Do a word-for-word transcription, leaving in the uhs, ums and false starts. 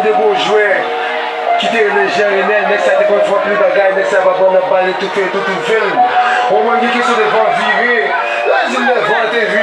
De gwo jwè ki te rele Jean Renel, nèg sa te konn fè anpil bagay, nèg sa pa pran nan bal, li toufe, tou toufe l. Ou konprann, gen kesyon de van vire. Yo di m lè van te vire.